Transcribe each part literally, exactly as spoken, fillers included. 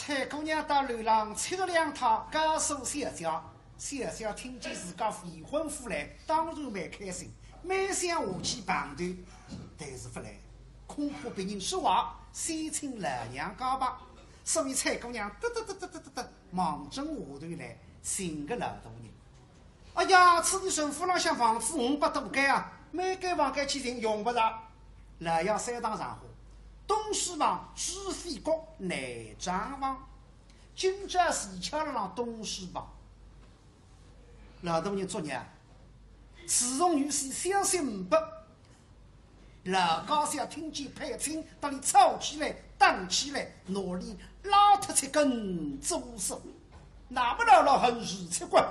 采萍姑娘到楼浪吃了两趟，告诉小姐。小姐听见自家未婚夫来，当然蛮开心，蛮想下去碰头，但是勿来，恐怕别人说话，先请老娘家吧。所以采萍姑娘得得得得得得得，望准下头来，寻个老大人。 哎呀，此地陈府浪向房子五百多间啊，每间房间去寻用勿着。老爷三堂上下，东书房、书房、内账房，今朝是巧了浪东书房。老大人作孽，自从女婿相信勿， 老家小听见配亲，搭俚吵起来、打起来，拿俚拉脱七根髭须。那么老老很是奇怪，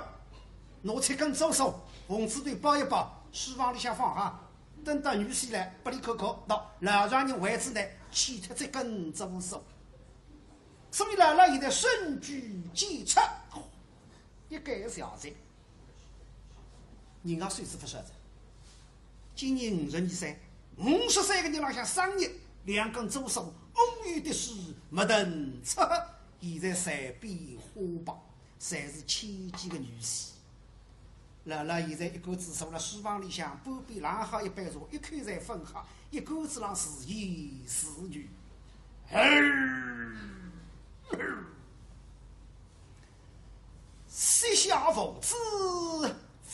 拿七根髭须，红纸头包一包，书房里向放好，等到女婿来，拨俚看看，喏，老丈人为仔倷，去脱七根髭须。所以老老现在深居简出，一个小姐。 人家岁数勿小哉，今年五十二岁，五十三个人浪向生日，两根髭须，乌油滴水，墨腾赤黑，现在随便花吧，侪是千金个女婿。老老现在一个子坐辣书房里向，半边冷好一杯茶，一口侪朆喝，一个子浪自言自语。膝下无子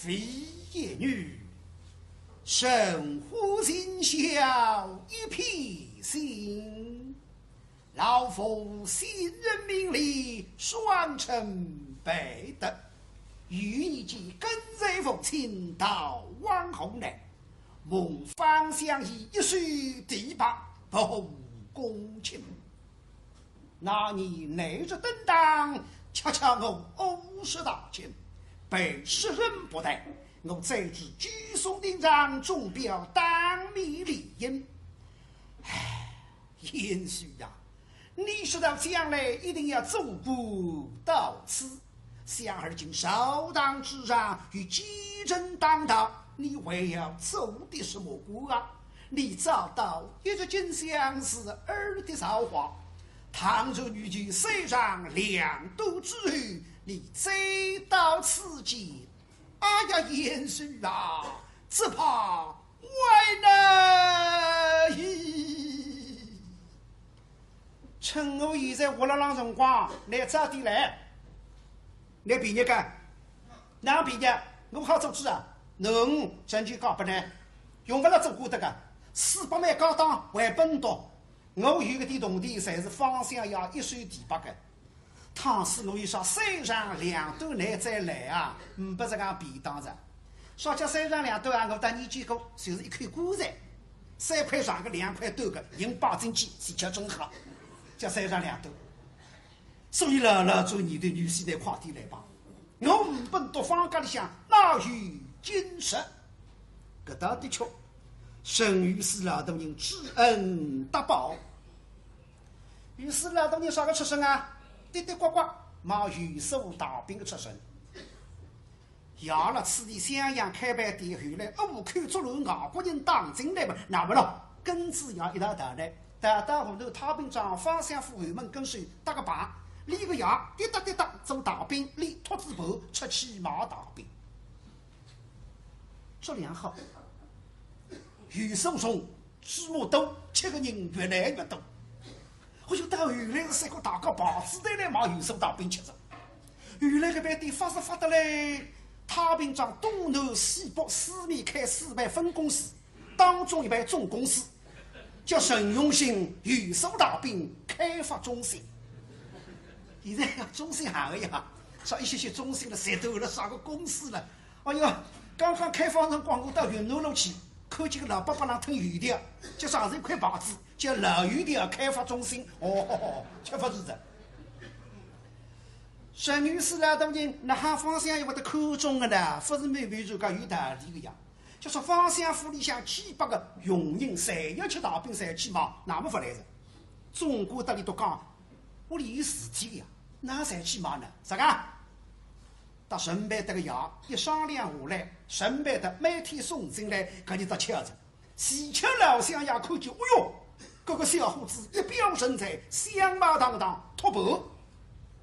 唯一女，承欢尽孝一片心。老父先人名里双承培德，幼年间跟随父亲逃荒河南，蒙方相爷一手提拔，博获公卿。 那年内侄登堂，恰恰我五十大庆，被世人薄待，我遭至九松亭上中表当面联姻。唉，贤婿啊，你说到将来一定要做官到此，想而今朝堂之上有奸臣当道，你还要做的什么官啊？ 你早到一日金香，是二日桃花，倘若女婿山上两度之后，你再到此间，哎呀，贤婿啊，只怕为难矣。趁我现在活勒浪辰光，倷早点来，倷便宜个。 哪能便宜？我好做主啊！囡儿成就交拨倷，用勿着做官个，四百万家当还拨倷读。我有个点铜钿，侪是方相爷一手提拔个。倘使我有啥三长两短，倷再来啊，呒不实梗便当哉。啥叫三长两短啊？我搭倷讲过，就是一口棺材，三块长个，两块短个，人摆进去，是叫正好，叫三长两短。 所以老老做女婿，女婿倷快点来吧。我呒不倷读方家里向哪有今日。搿倒的确，陈御史老大人知恩图报。御史老大人啥个出身啊？的的刮刮，冒有苏大兵个出身。 爷勒此地襄阳开爿店，后来倭寇作乱，外国人打进来嘛，那么咯，跟仔爷一道逃难，逃到河南太平庄方相府后门跟首搭个棚，俚个爷滴答滴答做大兵，俚托仔盘出去卖大饼。质量好，有数重， 芝麻多，吃个人越来越多。哎哟，到后来是三个大家排仔队来买有数大饼吃哉。后来搿爿店发是发得来，太平庄东南西北四面开四爿分公司，当中一爿总公司，叫陈永兴有数大饼开发中心。现在呀，中心行个呀，啥一歇歇中心了，侪到勒啥个公司了？哎哟，刚刚开放辰光，我到云南路去， 看见个老伯伯浪扽油条，叫啥子一块牌子，叫老油条开发中心。哦，吃勿住哉。陈御史老大人，哪哈方相爷会得看中个呢？勿是没没人家有道理个呀。就说方相府里向几百个佣人，侪要吃大饼，侪去买，那么勿来哉。总管搭俚笃讲，屋里有事体个呀，哪侪去买呢？啥个？ 搭陈培德个爷一商量下来，陈培德每天送进来搿一只吃仔。齐巧老相爷看见，哎哟，搿个小伙子一表人才，相貌堂堂，托盘。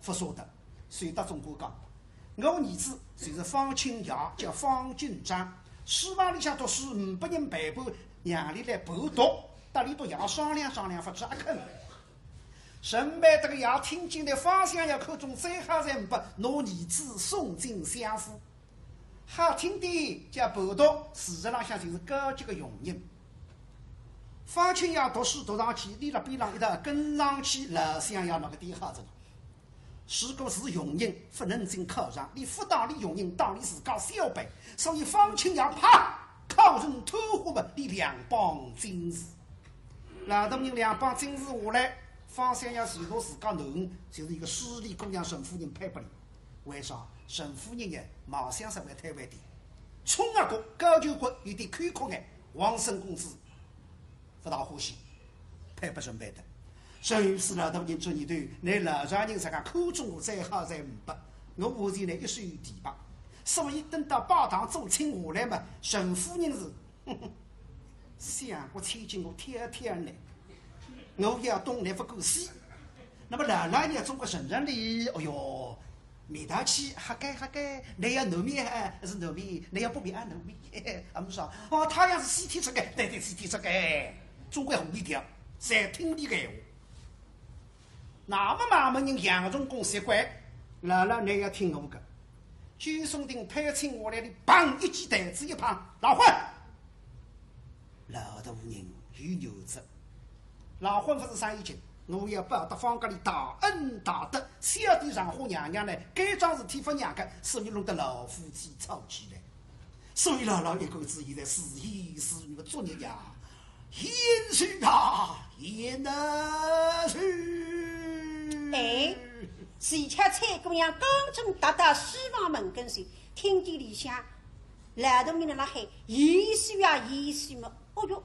勿舍得，所以搭总管讲，我儿子就是方卿爷，叫方景章，书房里向读书，呒拨人陪伴，让俚来伴读，搭俚笃爷商量商量，勿知阿肯。沈曼搿个爷听见了，方相爷口中最好才呒拨，拿儿子送进相府。好听点叫伴读，事实浪向就是高级个佣人。方卿爷读书读上去，俚辣边浪一道跟上去，老相爷拿个点好着呢。 如果是佣人，勿能进考场，俚勿当俚佣人，当俚自家小辈，所以方卿爷啪，考中探花么，俚两榜进士。老大人两榜进士下来，方相爷就拿自家囡儿，就是一个势利姑娘沈夫人配拨俚。为啥？沈夫人呢，貌相稍微推扳点，冲额角，高颧骨，有点坎坷眼，王孙公子 勿大欢喜，配拨沈曼搿搭。沈御史老大人做儿头，倷老丈人实梗看中我，再好再呒拨，我下头呢一手提拔。所以等到拜堂做亲下来嘛，沈夫人是，哼哼，想我千金我挑挑呢，我要东倷勿敢西。那么老老爷总归承认哩，哦哟， 面搭去，哈该哈该，倷要南面还是南面？倷要北面啊，南面？啊，我说，哦，太阳是西天出个，对对，西天出个，总归红一条，侪听俚个闲话。那么嘛，门人杨荣公习惯，老老倷要听我个。九松亭推亲下来，俚砰一记台子一碰，老混！ 老大人有原则。老混勿是生意经，我要报答方家里大恩大德，小弟上花娘娘呢，该桩事体勿让个，所以弄得老夫妻吵起来。所以老老一口子现在自言自语个作孽呀，贤婿啊，贤婿。哎，是恰采萍姑娘刚正踏到书房门跟前，听见里向 老大人辣辣喊，贤婿啊，贤婿么，哦哟，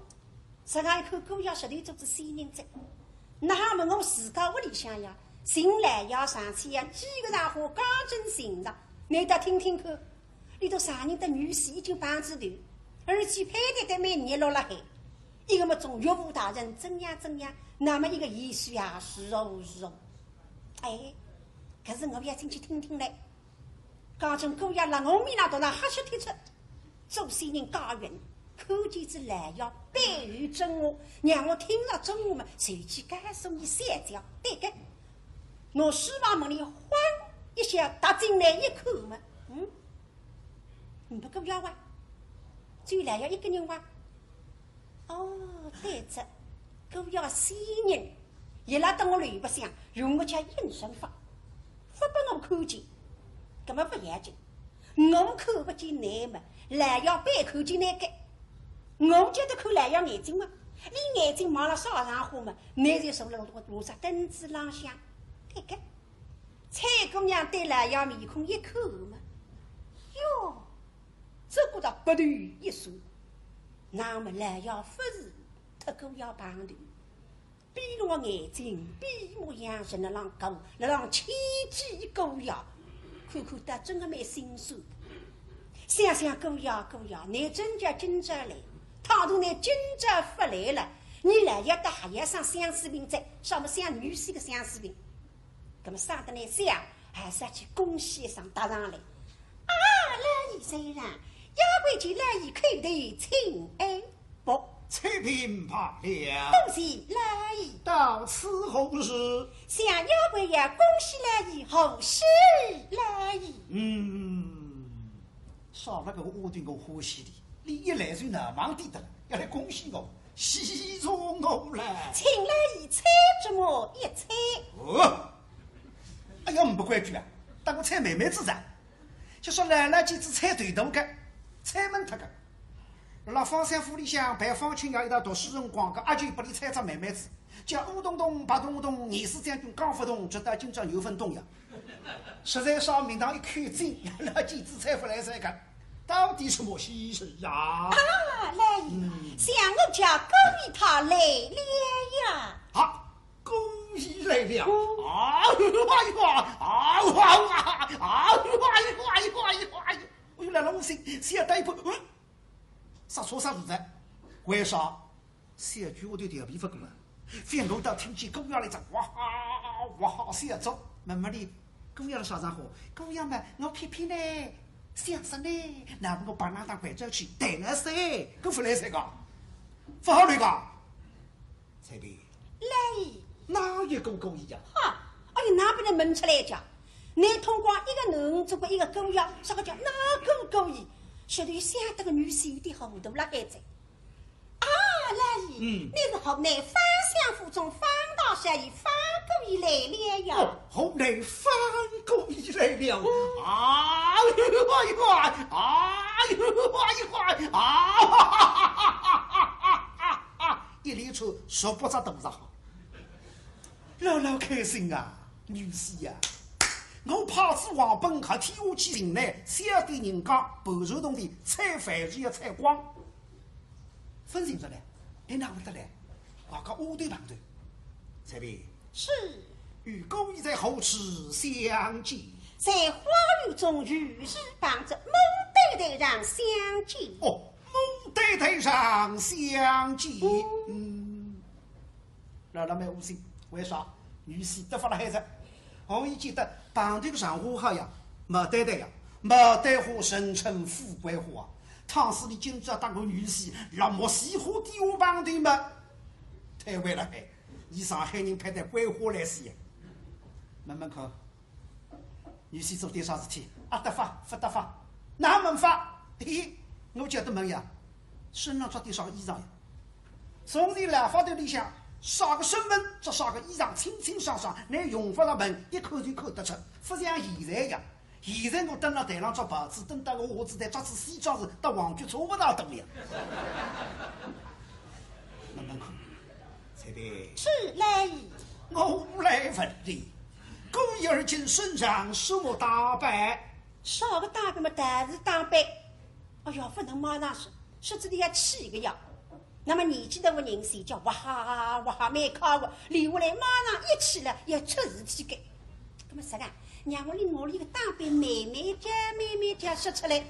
实梗一看姑爷实头做仔仙人哉。哪哈么我自家屋里向呀，寻来呀上去呀，几个场化刚正寻着，倷倒听听看，里头丈人搭女婿已经碰仔头，而且攀谈得蛮热络辣海。一个么总岳父大人怎样怎样，那么一个贤婿啊，是哦是哦。哎，可是我要进去听听嘞。 刚正姑爷辣我面浪头浪瞎说贴出，做仙人家运，看见仔来呀，背后真话，让我听着真话嘛，随即告诉你三条，对个。我书房门里晃一下踏进来一看嘛，嗯，呒不姑爷哇，只有来呀一个人哇。 哦，对着，姑爷仙人，伊拉等我来白相，用我家应承法，勿拨我看见，搿么勿要紧，我看勿见倷么，来呀背看见倷个，我叫得看来呀眼睛嘛，俚眼睛望了啥场化嘛，倷就坐辣我我只凳子浪向，对个。 采萍姑娘对来呀面孔一看嘛，哟，只觉得鼻头一酸，那么来呀勿是搭姑爷碰头，闭了眼睛，闭目养神，辣浪讲，辣浪牵记姑爷，看看倒真个蛮心酸。想想姑爷，姑爷，倷真叫今朝来，倘若倷今朝勿来了，伲来呀搭还要生相思病哉，啥么相女婿个相思病。 搿么省得倷想，还是要去恭喜一声搭上来。啊，老爷在上，丫鬟见老爷叩头请安。不，采萍罢了。多谢老爷。到此何事？想丫鬟要恭喜老爷，贺喜老爷。嗯，少了个丫头我欢喜的，俚一来就闹忙点的了，要来恭喜我，喜着我了。请老爷猜这么一猜。哦， 哎呀，呒不规矩啊，搭我猜谜谜子哉。就说来了几只猜对头个，猜懵脱个。辣方相府里向陪方卿爷一道读书辰光，搿阿舅拨俚猜只谜谜子，叫乌洞洞、白洞洞，廿四将军讲勿动，直到今朝有分懂呀。实在啥名堂一口井，辣几只猜勿来三个，到底什么稀事呀？啊，来，嗯。想我家姑爷他来了呀。啊， 姑爷来了！啊，哎呦，啊，啊，啊，哎呦，哎呦，哎呦，哎呦，哎呦，来了，我心吓呆一拍，嗯，啥错啥事哉？为啥？小鬼我都调皮勿过啊，反而倒听见姑爷来着，哇哈哇哈笑着，慢慢地姑爷辣啥场化？姑爷嘛，我偏偏呢，想说呢，那么我帮㑚当关照去，谈了噻，搿勿来三个，勿好来个。采萍，来，哪有搿个姑爷呀？哈，哎呀，哪能问出来讲？侬通过一个囡儿做过一个姑爷，啥个叫哪个姑爷？晓得有想得个女婿有点糊涂了，孩子。 啊，老爷，嗯。你是河南方相府中方大少爷方姑爷来了呀？哦，河南方姑爷来了。嗯。哎呦，哎呦，哎呦，哎呦，啊，一连串十八只大字哈。 老老开心啊，女婿呀！我派仔王本客天下去寻来，晓得人家盘缠铜钿采矾石要采光，勿寻着了，倷哪会得来？外加乌头碰头。采萍，是。与姑爷在何处相见？在花园中与你碰着，牡丹台上相见。哦，牡丹台上相见。嗯。嗯。 老老蛮窝心，为啥？女婿得法了孩子。我一记得碰头个场化好呀，牡丹台呀，牡丹花人称富贵花啊。倘使你今朝搭我女婿辣木樨花底下碰头嘛，太坏了嘿，以上海人派得桂花来死呀。问问看， 女婿做点啥事体，阿得法，勿得法，哪问法？嘿嘿，我叫得问呀，身浪着点啥个衣裳呀？从前老法头里向，啥个身份着啥个衣裳，清清爽爽，拿用勿着问，一看就看得出，勿像现在呀。现在我登辣台浪着袍子，登到我下子台着仔西装是搭皇军差勿大多呀。问问看，采萍。是嘞。我来问你， 姑爷而今身上什么打扮？啥个打扮嘛，道士打扮。哎呀，勿能马上说，说仔俚要气个呀。那么年纪大个人是叫哇哈哇哈蛮快活，留下来马上一气了，要出事体个。那么啥个，让我拿我个打扮慢慢叫，慢慢叫说出来。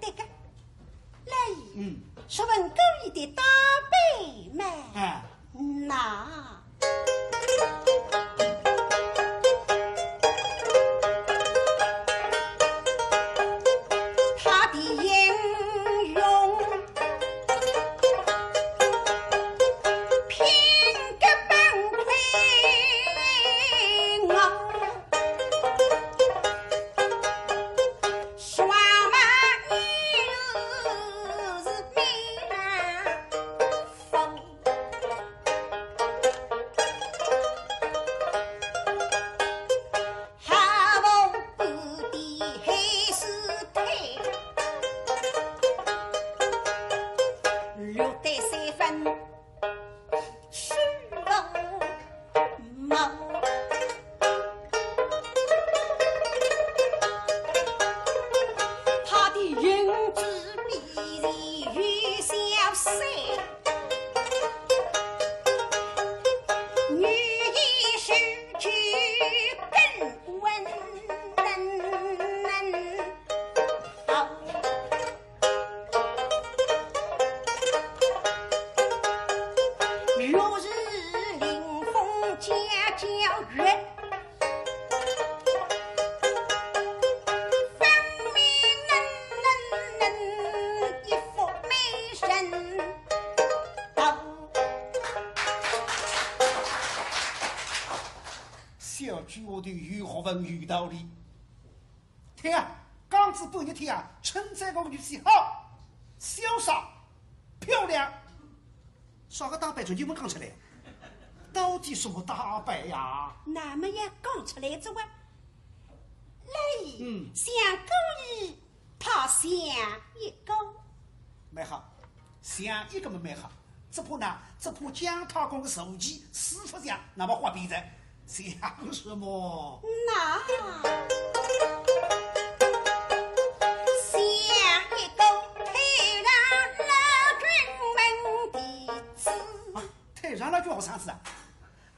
对个， 来，嗯。说问姑爷的打扮嘛。哎。那。他的英雄品格崩溃，我 双马女是美男风，好不的黑丝腿，绿的三分 是我梦。他的影子比人有消散，女一时就更温嫩。 若是临风娇娇月，分明嫩嫩嫩，一副美人头。小鬼丫头有学问有道理。 听啊，讲仔半日天啊，称赞我个女婿好，潇洒，漂亮，啥个打扮？全部讲出来，到底什么打扮呀？那么要讲出来哉哇。来，嗯。相公伊怕相一个。蛮好。 相一个么蛮好，只怕呢，只怕姜太公个坐骑四勿像，那么坏哉。相什么？那相一个太上老君门弟子。啊，太上老君学生子啊？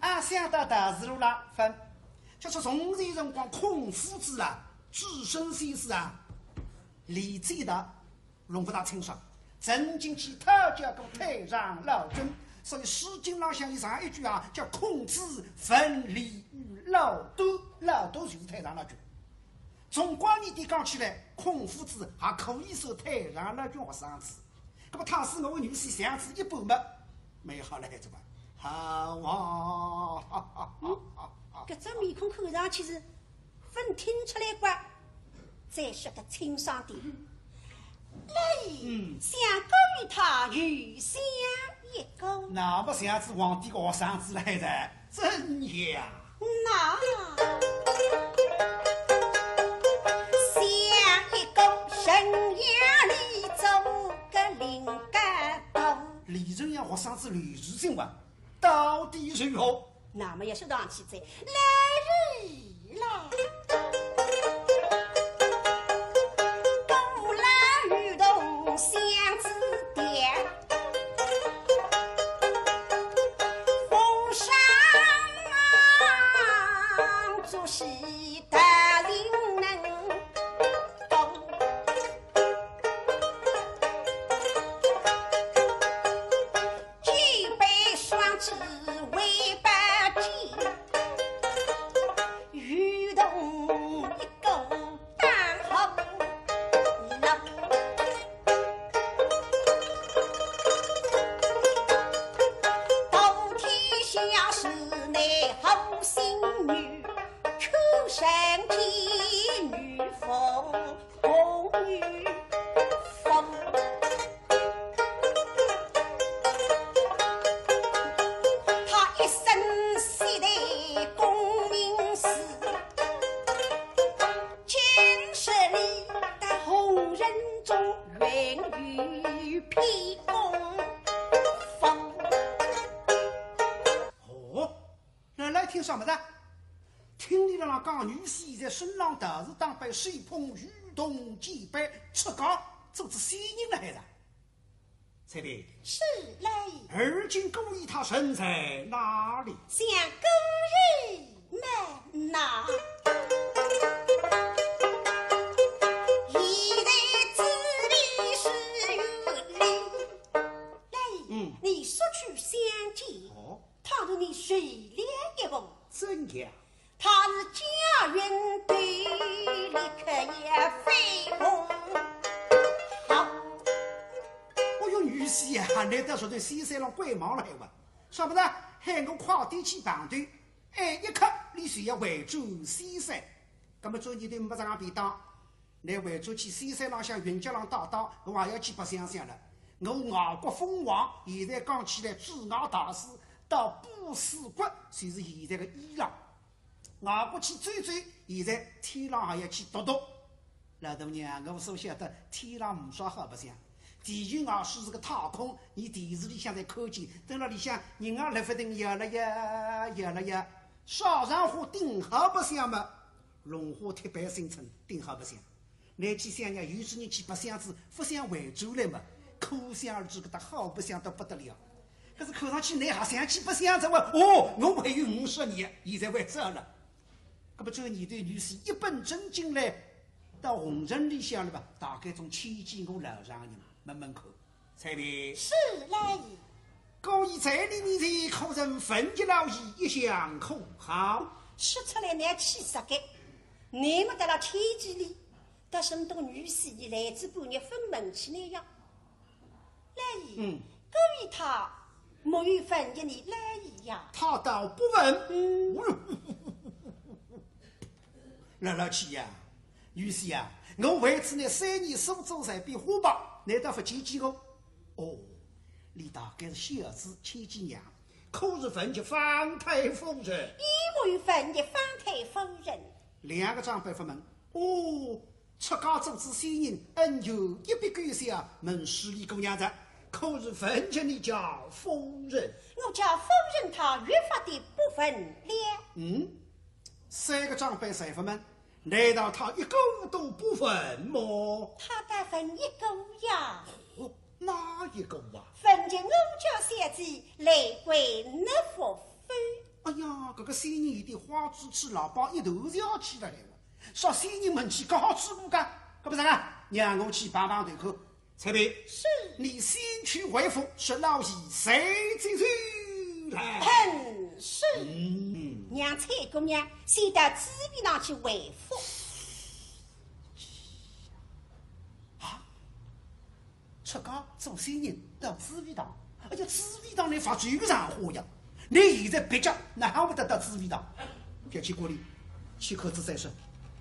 啊，想到道士路浪分，就是从前辰光孔夫子啊，至圣先师啊，李治的 弄勿大清爽，曾经去讨教过太上老君，所以《诗经》浪向有上一句啊，叫孔子问礼于老聃，老都就是太上老君。从广义点讲起来，孔夫子还可以算太上老君学生子。那么倘使我女婿像仔一般嘛，蛮好来着吧？好啊！搿只面孔看上去是勿听出来个，再说得清爽点。来，嗯相公与他有相一个。那么像仔皇帝个学生子来着，真呀！那像一个人样里做个灵感头。李仁阳学生子刘树新吧，到底如何？那么也是上去哉，来人啦！古老与同相子弟，风霜作势大人能懂。举杯双指为白金，与同一个大好郎。到天下事内好心女，出身妓女风。 红与红。他一生习得功名事，今日里的红人中，云雨披风风。哦， 来来听啥么子？听俚辣辣讲女婿现在身浪道士打扮，手捧渔筒简板，出家做仔仙人了还是？采萍，是嘞。而今姑爷他身在哪里？相公爷们呐，现在子弟是与你。来，嗯你速去相见。哦，倘若你受了一封，怎样？他是家运对立刻也飞红。好，哦哟，女婿呀，难道说对先生浪怪忙了还哇？啥么子？喊我快点去碰头，哎，一刻你就要回转先生。那么转念头没啥个便当， 乃回转去仙山浪向云脚浪打打，我还要去白相相了。我外国封王，现在讲起来驻外大使，到波斯国就是现在个伊朗。外国去走走，现在天浪还要去踱踱。老大娘，我所晓得天浪没啥好白相，地球外头是个太空，伲电视里向侪看见，蹲辣里向人也立勿定，摇了呀，摇了呀，啥场化顶好白相嘛？ 龙华铁板新村顶好白相。乃去想想，有些人去白相仔，勿想回转来嘛，可想而知搿搭好白相得不得了。可是看上去乃还想去白相仔哇？哦，我还有五十年，现在还早了。搿么转念头女婿一本正经来到红尘里向了吧，大概总牵记我老丈人，问问看。 采萍。是嘞。姑爷在你面前可曾问及老爷一向可好？说出来乃气煞个，你们得了牵记俚，但是倷女婿俚来仔半日勿问起来呀。老爷，嗯。姑爷他没有问及你老爷呀。他倒不问。嗯。哦哟，老老气呀，女婿呀，我为仔倷三年苏州在边花吧，难道勿牵记我？哦，俚大概是小子牵记娘，可是问及方太夫人？也没有问及方太夫人。两个长辈勿问，哦，出家做仔仙人，恩怨一笔勾销，问势利姑娘哉，可是问及你家夫人？我家夫人她越发的不问了。嗯，三个长辈侪勿问，难道他一个都不问么？她倒问一个呀。哦，哪一个啊？问及我家小姐来归哪府否？哎呀，搿个仙人有点花痴痴，老包一头是要气得来了。啥仙人问起高知府个，搿不是啊？让我去碰碰头看。采萍，是。你先去回府，说老爷随即就来。很是。嗯。让采萍姑娘先到紫薇堂去回复。啊，出家做仙人到紫薇堂，哎呀，紫薇堂里发生个场化呀！你现在蹩脚，哪哼会得到紫薇堂？覅去管伊，去看仔再说。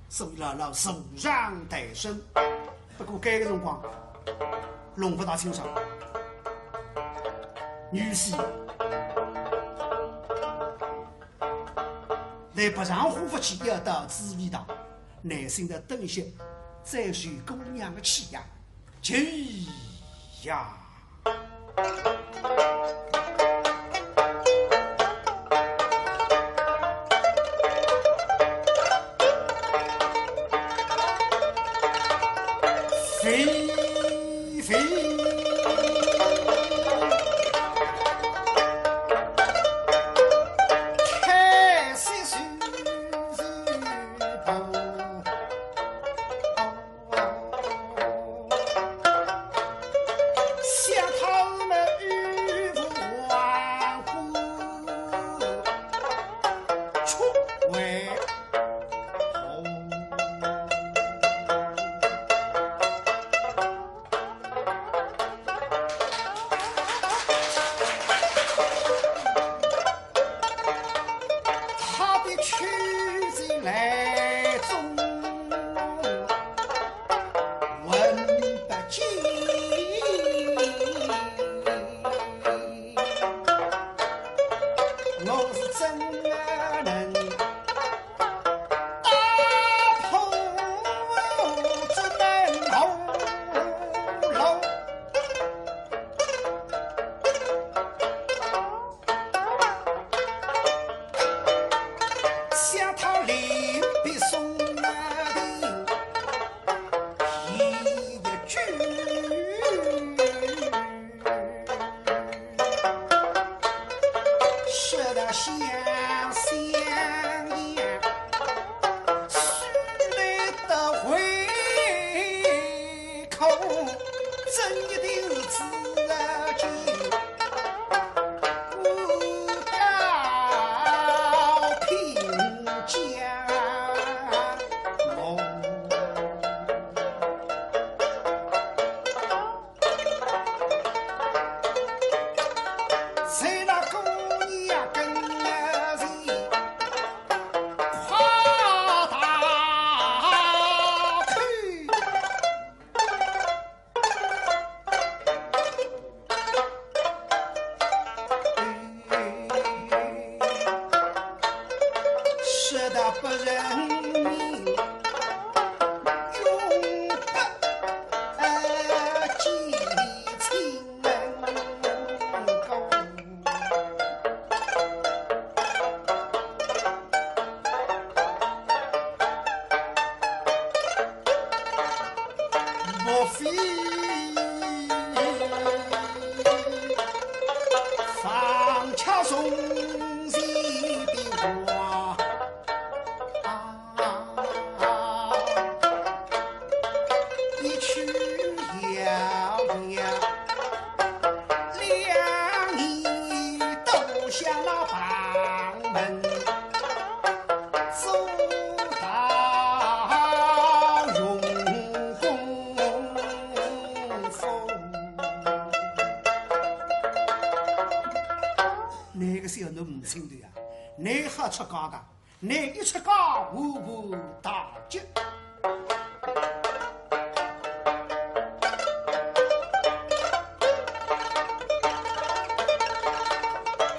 所以老老坐上台身。不过搿个辰光，弄勿大清爽。女婿，倷勿上火勿去，要到紫薇堂，耐心的等一歇，再受姑娘的气呀，去呀。 他的去之来终闻不见。我是怎能打破这等喉咙？ 向他临别送那的一句，说得像像样，须得得回口，真一定是自己。 说得不认命，永不见亲。 莫非方卿从前的话，一去遥遥，两年都向那旁门 做到用功夫。那个小囡唔清头呀，你好出家个，你一出家，无无大吉。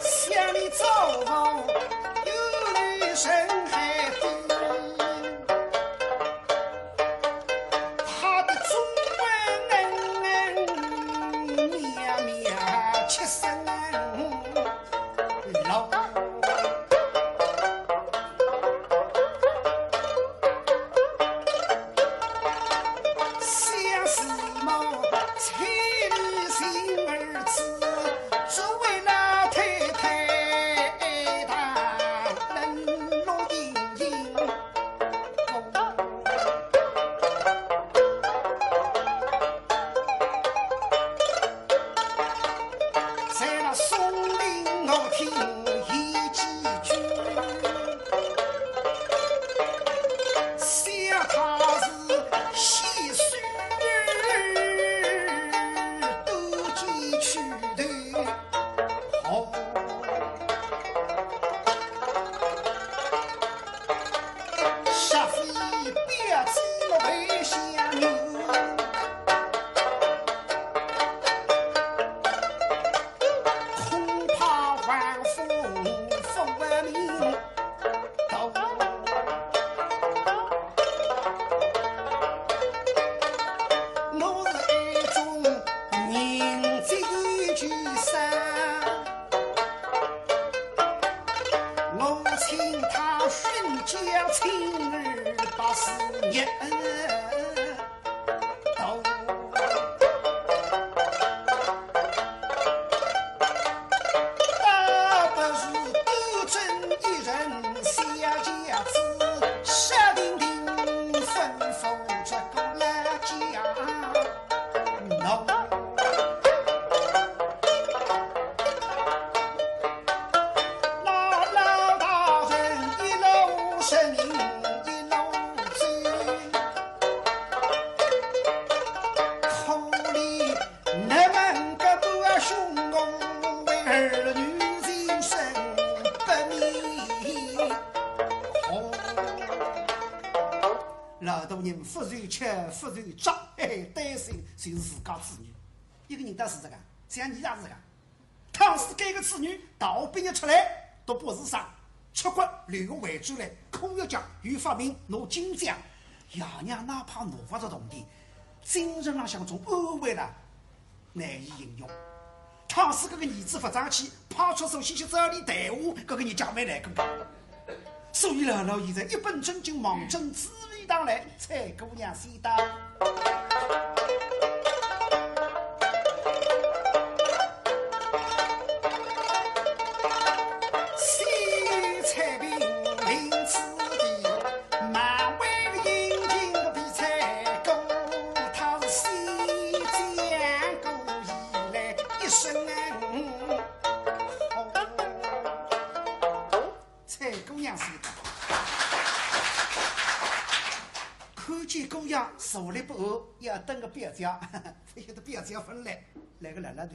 想你祖父有女深海边，他的祖孙恩恩，渺渺七生老。是念头。倒不如单身一人小家子，笑盈盈吩咐这个老家奴。 老老大人一路神明一路走，可怜你们个母兄，我为儿女情深不免红。老大人勿愁吃勿愁着，嘿嘿，担心就是自家子女。一个人到是这个，像你也是这个。 倘使搿个子女大学毕业出来，读博士生，出国留学回转来，科学家有发明拿金奖，爷娘哪怕拿勿着铜钿，精神浪向种安慰啦，难以形容。倘使搿个儿子勿争气，派出所歇歇照理谈话，搿个日脚蛮难过个。 所以老老现在一本正经望准紫薇堂来，采姑娘先到。采萍临此地，蛮为殷勤个采萍，她是先讲过以来一声。 采姑娘是的。看见姑爷坐立不安，要等个表姐，勿晓得表姐勿来，来个老老头，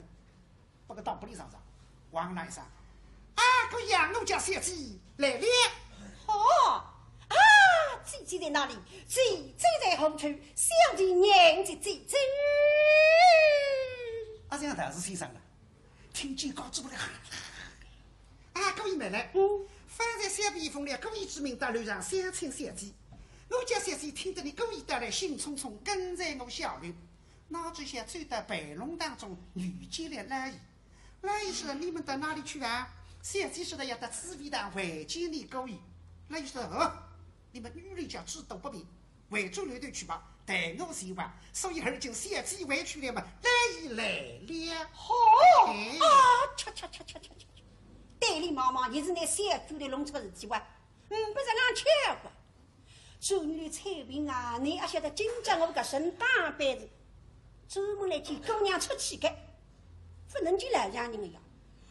拨个当不里上上，王来上。啊，姑爷，我家小姐来了。哦，啊，姐姐在哪里？姐姐在何处？小姐迎接姐姐。啊，这样倒是先生了。 听见告诉我了。啊，姑爷慢来。嗯。方才小婢奉了姑爷之命到楼上相请小姐。我家小姐听得你姑爷到来，兴冲冲跟在我下楼，哪知晓走到备弄当中，遇见了老爷。老爷说：“你们到哪里去啊？”小姐说道：“要到紫薇堂会见你姑爷。”老爷说：“哦，你们女人家知道不便。” 回转楼头去吧，待我先还。所以而今小姐回去了嘛，老爷来了。好，哎。啊，恰恰恰恰恰恰，对俚望望，也是拿小鬼头弄出个事体哇，嗯，勿是俺巧个。做女的采萍啊，你阿晓得今朝我搿身打扮是专门来见姑娘出气个，勿能见老丈人个呀。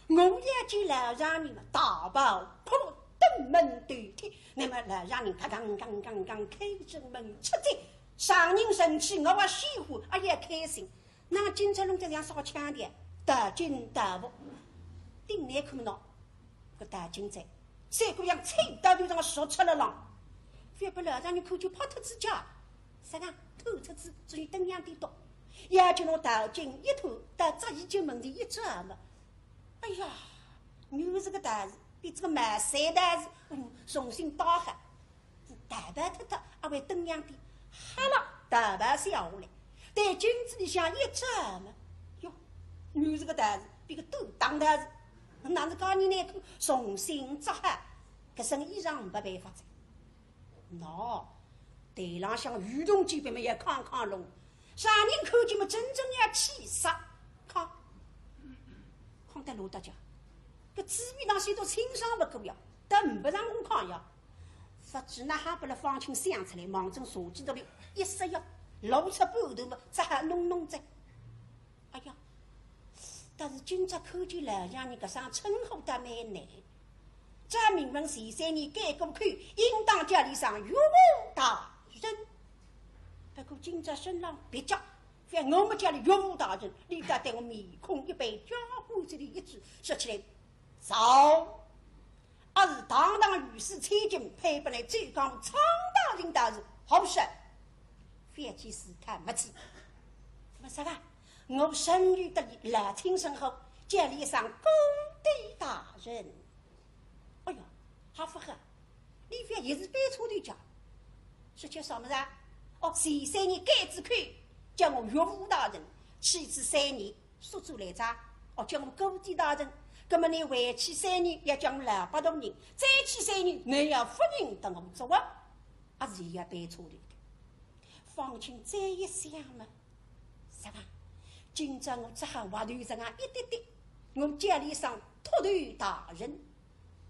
我要见老丈人嘛，大袍破落，登门头帖， 那么老丈人嘎嘎嘎嘎嘎开正门出去，丈人生气，我也喜欢，也开心。那今朝弄得像啥腔调，大惊大物，顶难看喏，搿大惊哉，像个像菜刀头上说出了浪，覅拨老丈人看见跑脱仔家，啥个偷出仔，至于登样的多，要紧拿头巾一脱，到只衣间门前一转嘛。 哎呀，女人搿个道士，比这个卖山道士，嗯，重新打扮，是大白脱脱，阿会登样的，哈啦，大白下下来，对镜子里向一照嘛，哟，女人搿个道士，比个斗当道士，哪能介呢？搿重新着好，搿身衣裳没办法哉。 喏，台浪向女童几百么也看看拢，啥人看见么真正要气煞。看，看得落得讲，搿紫薇堂虽然清爽不过呀，但没让我看呀。勿知哪哈拨了方卿想出来，望准茶几头里一塞呀，露出半头么，只好弄弄哉。 哎呀，但是今朝看见老丈人搿声称呼倒蛮难。照明文前三年改过口，应当叫俚声岳父大人。不过今朝身浪蹩脚，反我么叫俚岳父大人，俚倒对我面孔一板，家伙这里一指，说起来，早。 而是堂堂御史千金，配拨来最高张大人大人，好不是？覅去试探，没去。那么啥个？我身边的老亲身后，叫俚一声姑爹大人。哎哟，还勿好，俚覅一时背错头讲，说叫啥么子啊？哦，前三年改仔口，叫我岳父大人，去仔三年， 说出来哉，哦，叫我姑爹大人，葛么你回去三年要叫我老伯大人，再去三年你要夫人搭我做啊。阿是也对错的。方卿再一想嘛，是吧？今朝我只好滑头实梗一点点，我叫俚声秃头大人。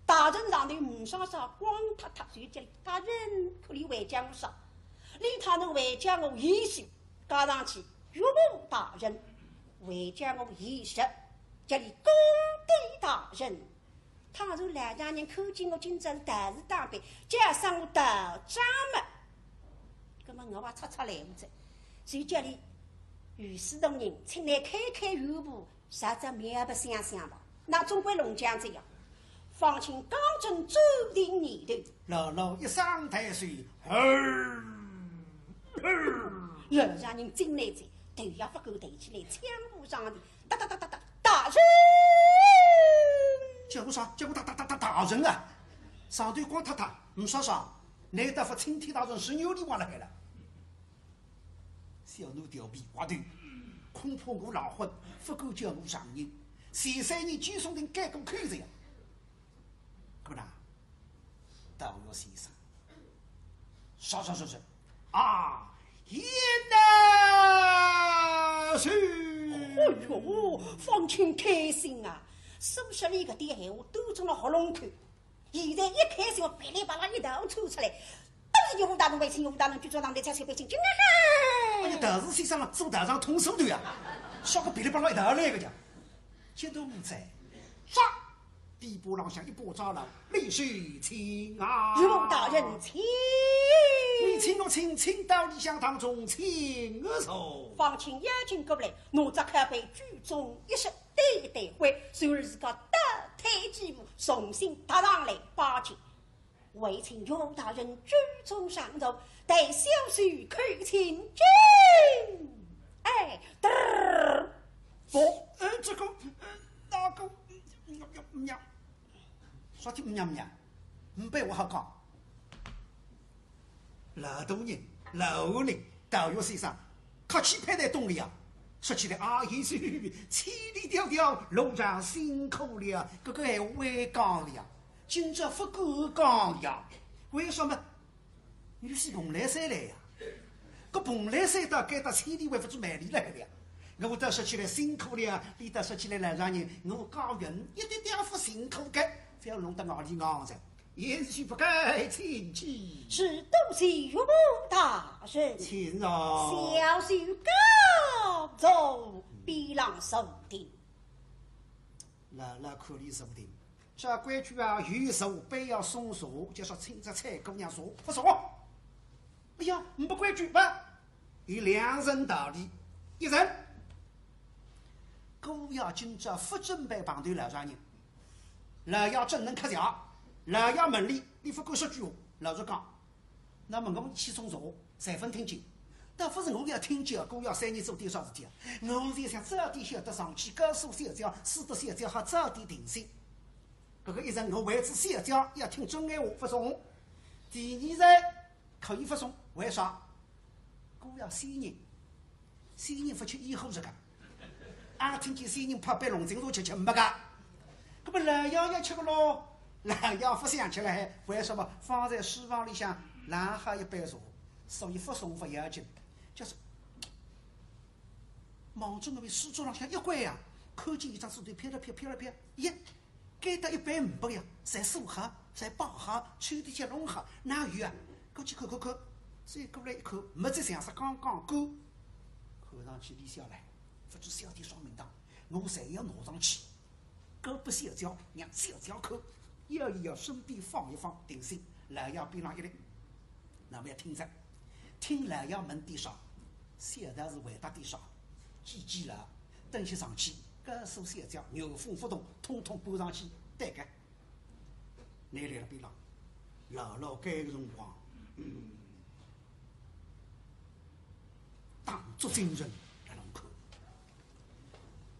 大人上头呒啥啥光秃秃，所以叫俚大人，可以回叫我啥？俚倘能回叫我贤婿，加上去岳父大人，回叫我贤侄，叫俚公子大人。 倘若老丈人看见我今朝道士打扮，叫声我道长么，葛么我也出出来勿着。所以叫俚御史大人，请倷开开眼部，啥只面白相相吧。那总归弄僵这样。方卿刚正转定念头，老老一声抬手，吼，吼。老丈人进来哉，头也勿敢抬起来，抢步上前， 哒哒哒哒哒，大人！叫我啥？叫我大大大大大人啊！上头光秃秃，呒啥啥，难道勿青天大人是有俚话辣海了？小奴调皮滑头，恐怕我赖婚，勿敢叫我丈人，前三年见送定改过口哉呀。 可能，道学先生，是是是是，啊，贤男婿。哎哟，方卿开心啊，苏州里搿点闲话都从了喉咙口，现在一开心，噼里啪啦一道吐出来，都是岳父大人、为亲岳父大人，举着上台才是背景，真的。哎呀，道士先生嘛，做道长通俗的呀，啥个噼里啪啦一道来个讲，激动哉，啥？ 地板浪向一把抓牢，立起请啊！岳父大人请。你请我请，请到里厢堂中请我坐。方卿要紧过来，拿只靠背居中一sit，对对对，随后自家倒退几步，重新踏上来拜见。为请岳父大人居中上座，待小婿叩请。哎，嘚儿，不，呃，这个，呃，那个，嗯，嗯，嗯，嗯， 啥体娘娘？呒不闲话好讲。老大人，老大人，道学先生，客气派在东里啊。说起来啊，贤婿，千里迢迢，路上辛苦了，搿个闲话讲了呀，今朝勿敢讲呀。为什么？ 你是蓬莱山来呀？搿蓬莱山到该搭千里还勿止万里来了呀。我倒说起来辛苦了，你倒说起来老丈人，我家人一点点也勿辛苦个，覅弄得外里硬哉。贤婿不敢，请起。是，多谢岳父大人。请坐。小婿告坐，边浪坐定。老老看俚坐定。 照规矩啊，有茶杯要送茶，就说请只采萍姑娘茶，勿送。哎呀，呒不规矩，勿，有两层道理。一层，姑爷今朝勿准备碰头老丈人，老爷正能客气啊，老爷问俚，俚勿敢说句话，老实讲， 那么我去送茶，侪勿听见。倒勿是我要听见，姑爷三年做点啥事体啊？我是想早点晓得上去，告诉小姐，使得小姐好早点定心。搿个一层我为仔小姐要听准闲话，勿送。第二层，可以勿送，为啥？姑爷仙人，仙人勿吃烟火个。 阿听见仙人泡杯龙井茶吃吃呒不个。搿么老爷要吃个咯，老爷勿想吃了，为什么？方才书房里向冷好一杯茶，所以勿送勿要紧。就是望准那位书桌浪向一关呀，看见一张纸头飘了飘，飘了飘，咦，该搭一杯呒不个呀，侪收好，侪摆好，抽屉里弄好，哪有啊？过去看看看，再过来一看，墨迹像煞刚刚干，看上去俚笑了。 勿知小姐啥名堂，我侪要拿上去，交拨小姐，让小姐看，要也要身边放一放，定心，老爷边浪一立，那么要听着，听老爷问点啥，小道士回答点啥，记记牢，等歇上去，告诉小姐，原封不动，统统搬上去，对个。 拿来了边浪，老老该个辰光，嗯，打足精神辣浪看，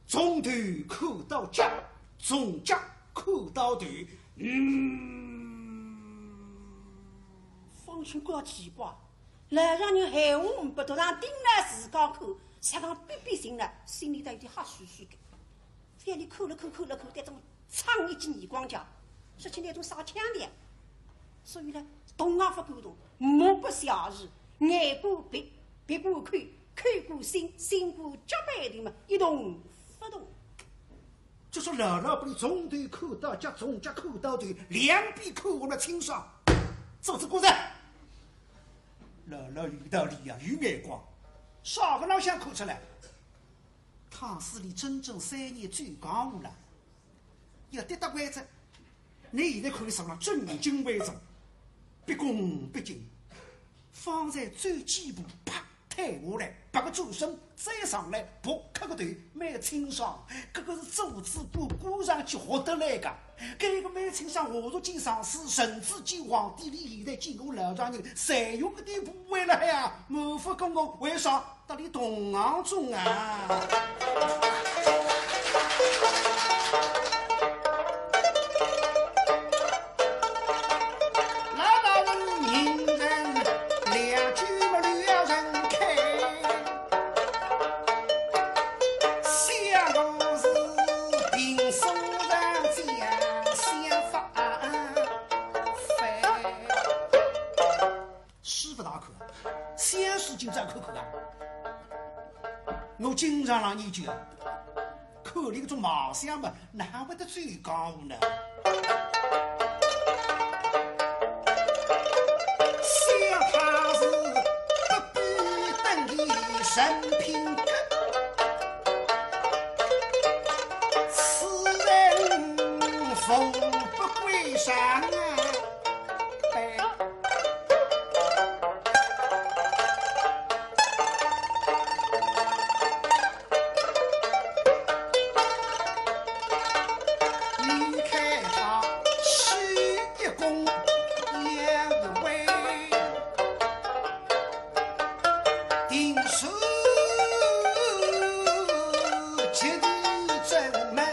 从头看到脚，从脚看到头，嗯。方卿觉奇怪，老丈人闲话呒不，独上盯牢自家看，像讲别别心了，心里头有点吓虚虚个。 覅俚看了看，看了看，对中央一记耳光叫，说起那种啥腔调。所以呢，动也勿敢动，目不斜视，眼观鼻，鼻观口，口观心，心观脚背头嘛，一动勿动。就说老老拨俚从头看到脚，从脚看到头，两遍看完了清爽，做仔官哉。老老有道理呀，有眼光，啥个咾想看出来？ 倘使俚真正三年走江湖了，要跌得关哉，倷现在看俚身浪正襟危坐，毕恭毕敬，方才走几步，啪，退下来，别个转身再上来，扑磕个头，蛮清爽。搿个是做仔官官上去学得来个。搿个蛮清爽，下属见上司，甚至见皇帝，俚现在见我老丈人，侪有搿点部位了呀，瞒勿过我，为啥？ 搭俚同行中啊。老大人，人人两句么两人开，相公是平素人讲相反。 师傅大看，相公今朝看看啊。我经常浪研究啊，看俚搿种貌相嘛，哪会得走江湖呢？想他是不比登的人品格，此人富不贵上啊。 离开他，去一公也无为，定是结的正门。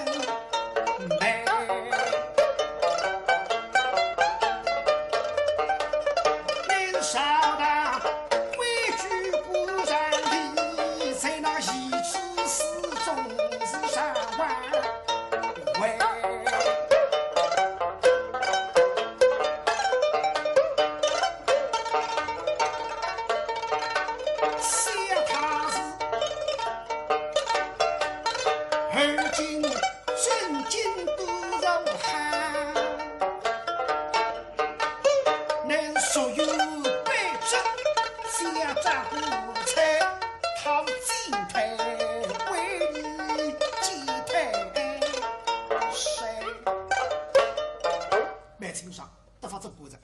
蛮清爽，得法子过着。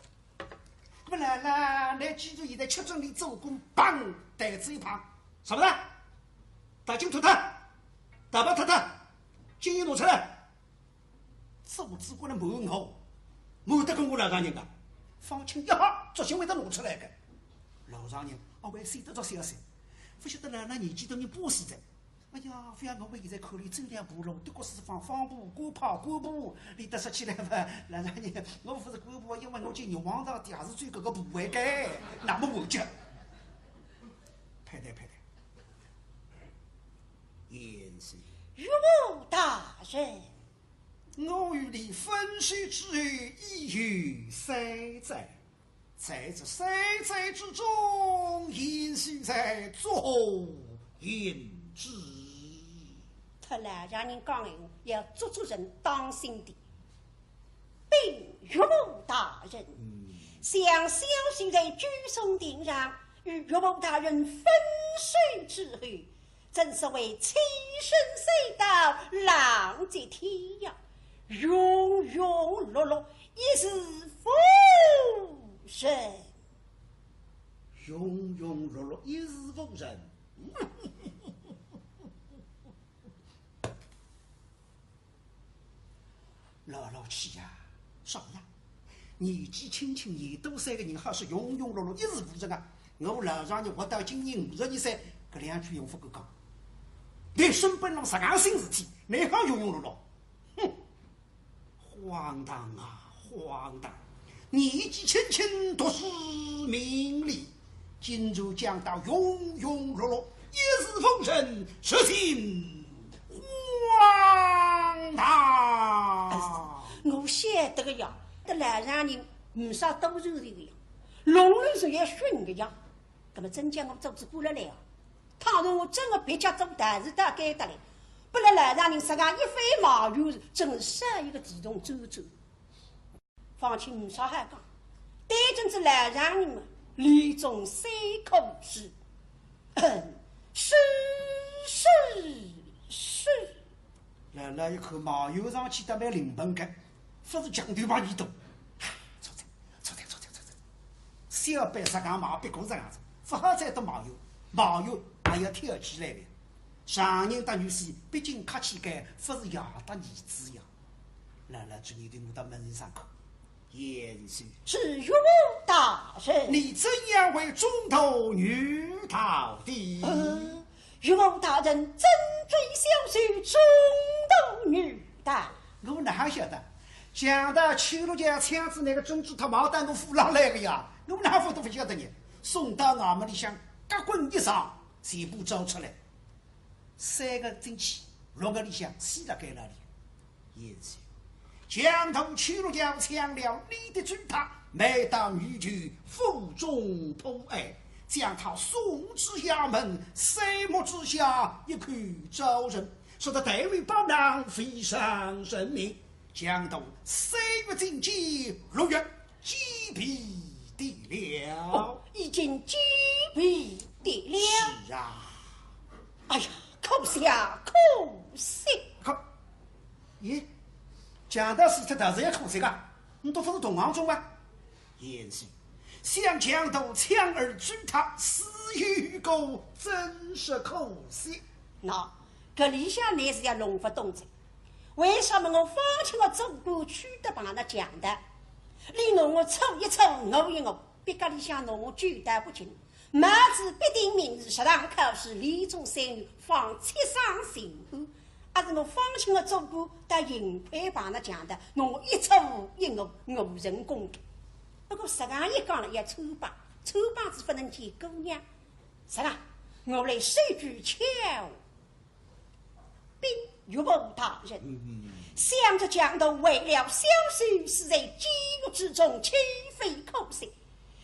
那么来了，来记住现在吃准你做官，砰，台子一碰，啥物事？大金脱脱，大包脱脱，金印拿出来。 做仔官来瞒我，瞒得过我老丈人啊？方卿一吓，作兴会得拿出来个。老丈人阿会先得着消息，勿晓得老老年纪大人怕死哉。哎呀，勿要我现在看俚走两步路，对过四方方步、官派、官步，俚得说起来嘛，老丈人，我勿是官步，因为我进玉皇大帝也是走搿个步位个，那么我就拍台拍台。贤婿。岳父大人。 我与你分手之后已有三载，在这三载之中，贤婿在作何行止？搭老丈人讲闲话，要做做人当心点。禀岳父大人，嗯。想小婿在九松亭上与岳父大人分手之后， 正所谓青山在道，浪迹天涯，庸庸碌碌，一事无成。庸庸碌碌，一事无成。 老老气呀，啥呀？年纪轻轻廿多岁个人，好说庸庸碌碌，一事无成啊！我老丈人活到今年五十二岁，搿两句闲话勿敢讲。倷身边浪实梗性事体，哪好庸庸碌碌？哼！荒唐啊，荒唐！年纪轻轻，读书明理， 今朝讲到庸庸碌碌，一事无成，实情荒唐。我晓得个呀，搭老丈人没啥多少的呀，弄弄是也训个呀。那么真叫我做仔官了来啊，倘若我真个别家做大事大该得来，拨勒老丈人实梗一番埋怨，真是少一个地洞钻钻。方卿没啥好讲，对准仔老丈人嘛，连中三口气。嗯，是，是，是。老老一看，埋怨上去倒蛮灵本个，勿是强头把耳朵。错哉，错哉，错哉，错哉。小辈实梗嘛，别个实梗子，勿好再多埋怨，埋怨也要挑起来个。丈人搭女婿毕竟客气个，勿是爷搭儿子呀。老老注意对我搭门上看。贤婿。是岳父大人。你怎样为中途女道的？呃，岳父大人怎追小婿中途女道？我哪哈晓得？强盗邱六强抢仔那个珍珠塔跑到我府浪来个呀，我哪会得勿晓得呢？送到衙门里向，夹棍一上，全部招出来。 三个进去，六个里向，死辣该那里。贤婿，强盗邱六强抢了你的珠塔，卖到女囚府中破案，将他送至衙门，三目之下一口招认，说他代为报案，非伤人命。强盗三月进监，六月 击毙的了。哦，已经击毙的了。是啊。哎呀，可惜啊，可惜。可，咦，强盗死脱倒是也可惜啊？你都勿是同行中啊？贤婿，想强盗抢尔珠塔，死有余辜，怎说可惜？喏，搿里向倷是要弄勿懂哉。 为啥么我方卿个做官去得碰着强盗，俚拿我处一处，我一我，别家里向拿我救到北京，冒仔必定名字，实梗考试，连中三元，放七省巡按。阿是我方卿个做官，倒幸亏碰着强盗，拿我一处一我，我成功个。不过实梗一讲了，要穿帮，穿帮子勿能见姑娘。是啦，我来说句巧 禀岳父大人，嗯，嗯，嗯。想这强盗为了小婿死在监狱之中，岂非可惜？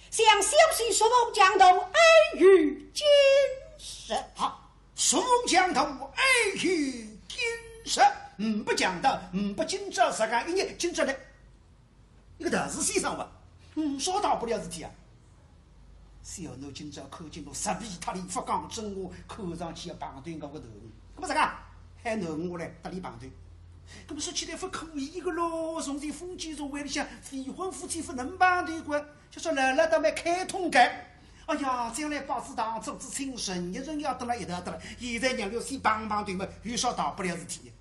想小婿说服强盗，爱与金石。好，说服强盗，爱与金石。嗯，勿讲的，嗯，勿今朝啥个，一日今朝来。 一个道士先生哇，嗯，啥大不了事体啊？小囡今朝看见我十皮脱里，勿讲真话，看上去要碰断我个头。搿么啥个？喊囡儿来搭俚碰断。搿么说起来勿可以个咯，从前封建社会里向，未婚夫妻勿能碰断个，就说老老倒蛮开通个。哎呀，将来拜仔堂做仔亲，人一人要得了一道得了，现在让俚先碰碰断嘛，有啥大不了事体？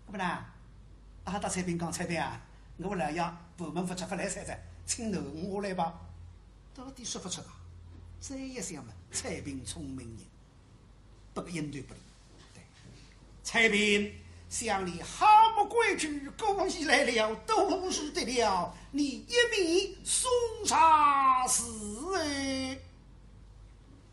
搿么呢？阿搭采萍讲，采萍啊，我老爷盘问勿出，勿来三哉，请囡儿来吧。到底说勿出个，再一想嘛，采萍聪明人，拨个应对拨俚。对，采萍，想你好没规矩，姑爷来了，多事的了，你一面送茶是哎。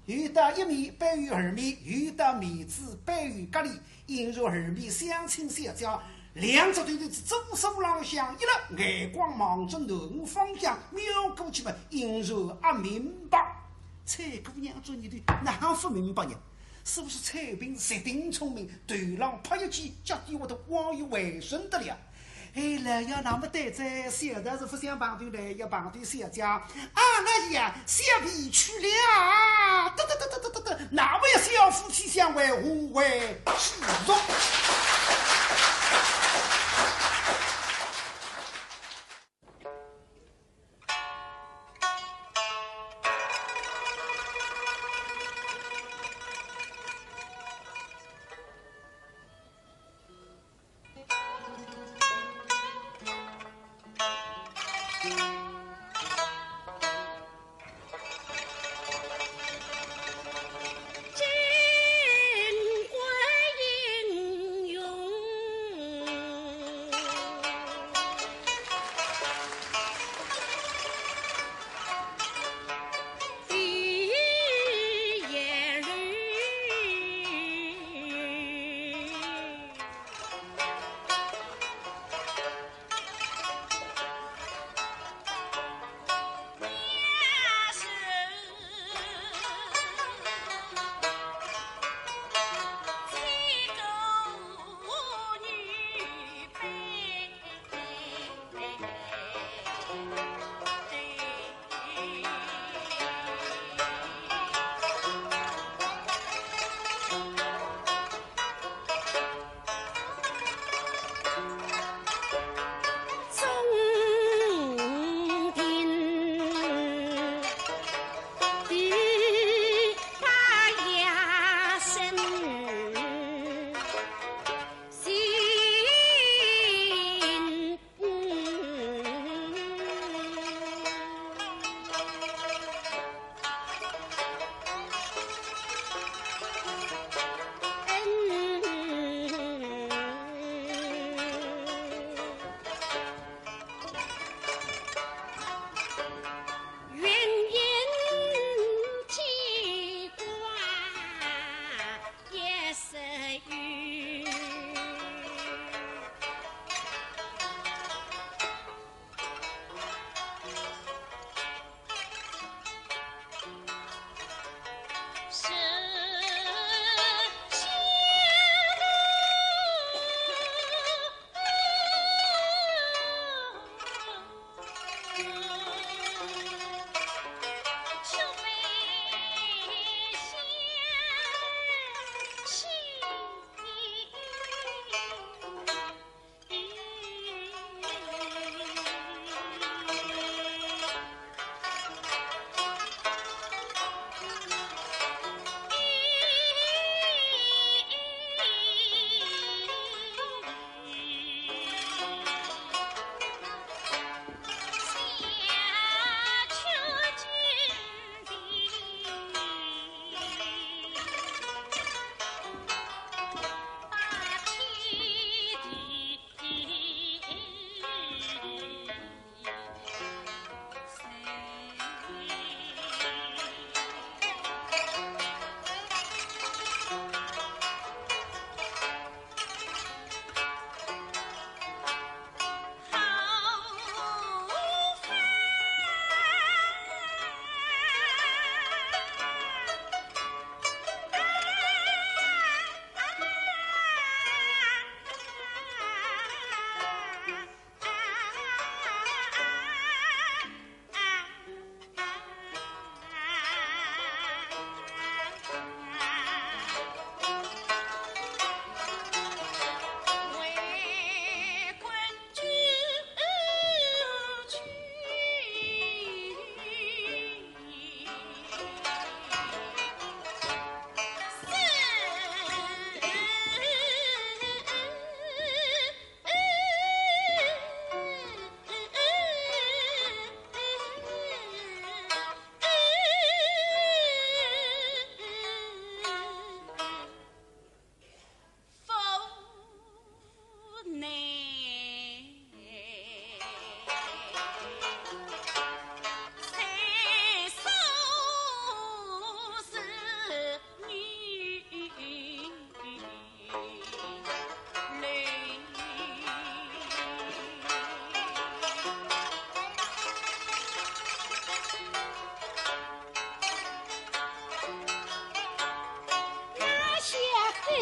有道一面必有二面，有道面子必有隔里，因为二面相亲相交，两只头头子左手浪向一勒，眼光望准囡儿方向，瞄过去嘛，因为阿明白。采姑娘做你的，哪哼勿明白呢？是勿是采萍绝顶聪明，头浪拍一记，脚底下头往右回身得了？ 哎，老爷那么对哉，小道士勿想碰断，来要碰断小姐。啊，老爷，小婢去了。得得得得得得得，那么要小夫妻相会，何为其中？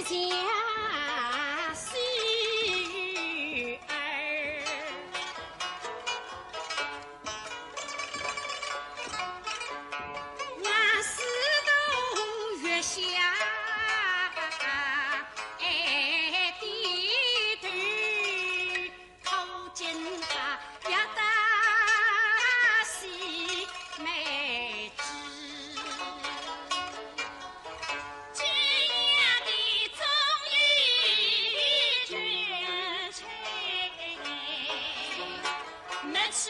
家小儿，那四个月下，哎，低头 头巾发，要打细眉子。这样的终于决绝，没吃。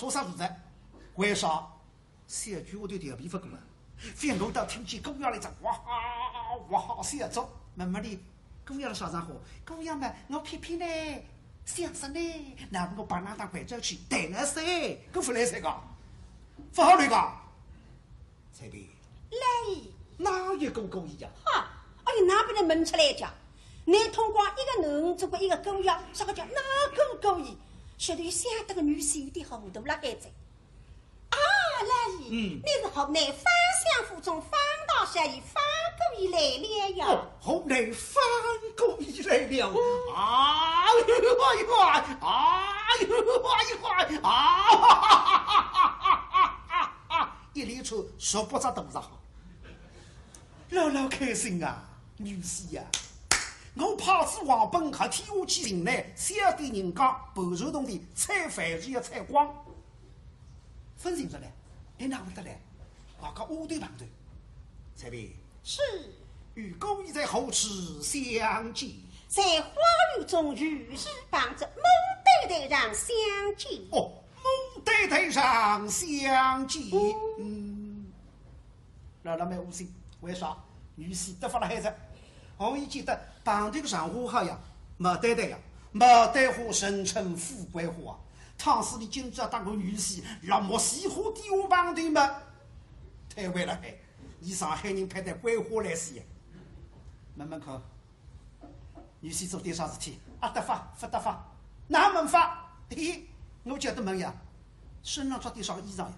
做啥事体？为啥？小鬼我都调皮勿过啊，反而倒听见姑爷来着，哇哈哇哈笑着，问问俚，姑爷辣啥场化？姑爷嘛，我偏偏呢，想啥呢？那么我帮㑚当快转去，带了噻，搿勿来三个，勿好来个。 采萍。来。哪有个姑爷呀？哈，哎呀，哪能问出来讲？你通过一个囡儿做过一个姑爷，啥个叫哪个姑爷？晓得有想得个女婿有点糊涂了，孩子。啊，来，嗯。你是河南方相府中方大少爷方姑爷来了呀？哦，河南方姑爷来了。嗯。哎呦，哎呦，哎呦，哎呦，啊！ 一连串十八只大字。老老开心啊，女婿呀！我派仔王本客天下去寻来，晓得人家盘缠铜钿，采饭钱要采光。勿寻着了，俚哪会得来？外加丫头旁头。采萍。是。与姑爷在何处相见？在花园中与你旁侧木台台上相见。哦， 木台台上相见。嗯。老老蛮窝心，为啥？女婿得法了孩子。我一记得旁头个场化好呀，木台台呀，木台花人称富贵花啊。倘使你今朝当个女婿，辣木樨花底下碰头嘛，太坏了嘿！你上海人派得桂花来噻呀。问问看， 女婿做点啥事体？阿得法，勿得法？哪问法？嘿，我晓得问呀，身浪着点啥个衣裳呀？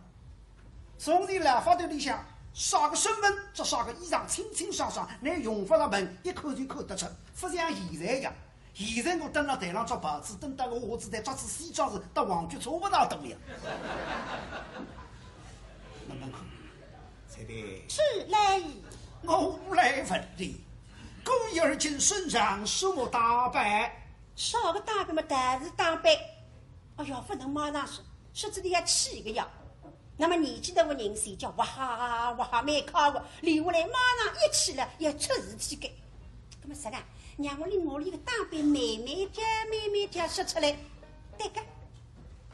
从前老法头里向，啥个身份着啥个衣裳，清清爽爽，拿用勿着问，一看就看得出，勿像现在呀。现在我登辣台浪着袍子，登到我下子台着仔西装是搭皇军差勿大多呀。问问看，采萍。是嘞。我来问你， 姑爷而今身上什么打扮？啥个打扮嘛，道士打扮。哎呀，勿能马上说，说出来要气个呀。那么年纪大个人是叫哇哈哇哈蛮快个，留下来马上一气了要出事体个。那么啥个，让我拿我里个打扮慢慢叫慢慢叫说出来，对个。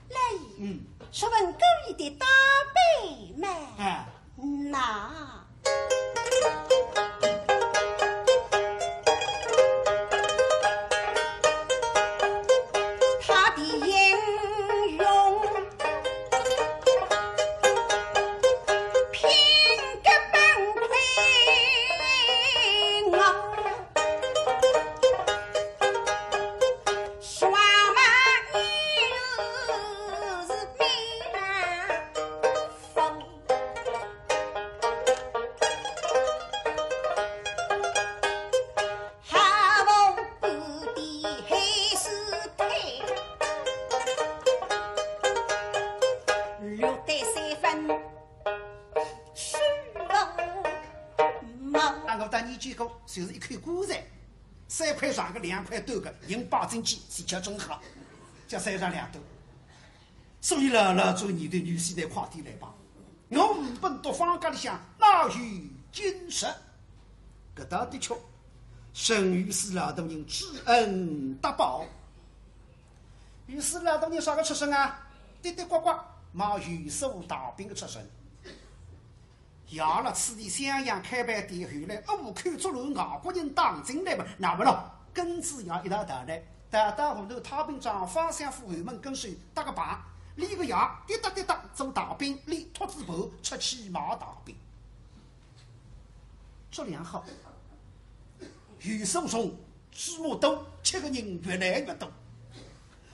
来，嗯。说问姑爷的打扮嘛。哎。那。他的英雄品格本魁我 啊，我当年见过，就是一口棺材，三块长个，两块短个，人摆进去，是叫真好，叫三长两短。所以老老做你的女婿呢，快点来吧。我五本读方家里向哪有今日？搿倒的确，沈御史老大人知恩图报。御史老大人啥个出身啊？的的呱呱，卖油酥大饼个出身。 爷勒此地襄阳开爿店，后来倭寇作乱，外国人打进来嘛，那么咯，跟仔爷一道逃难，逃到河南太平庄方相府后门跟首搭个棚，俚个爷滴答滴答做大饼，俚托仔盘出去卖大饼。质量好，油酥松，芝麻多，吃个人越来越多。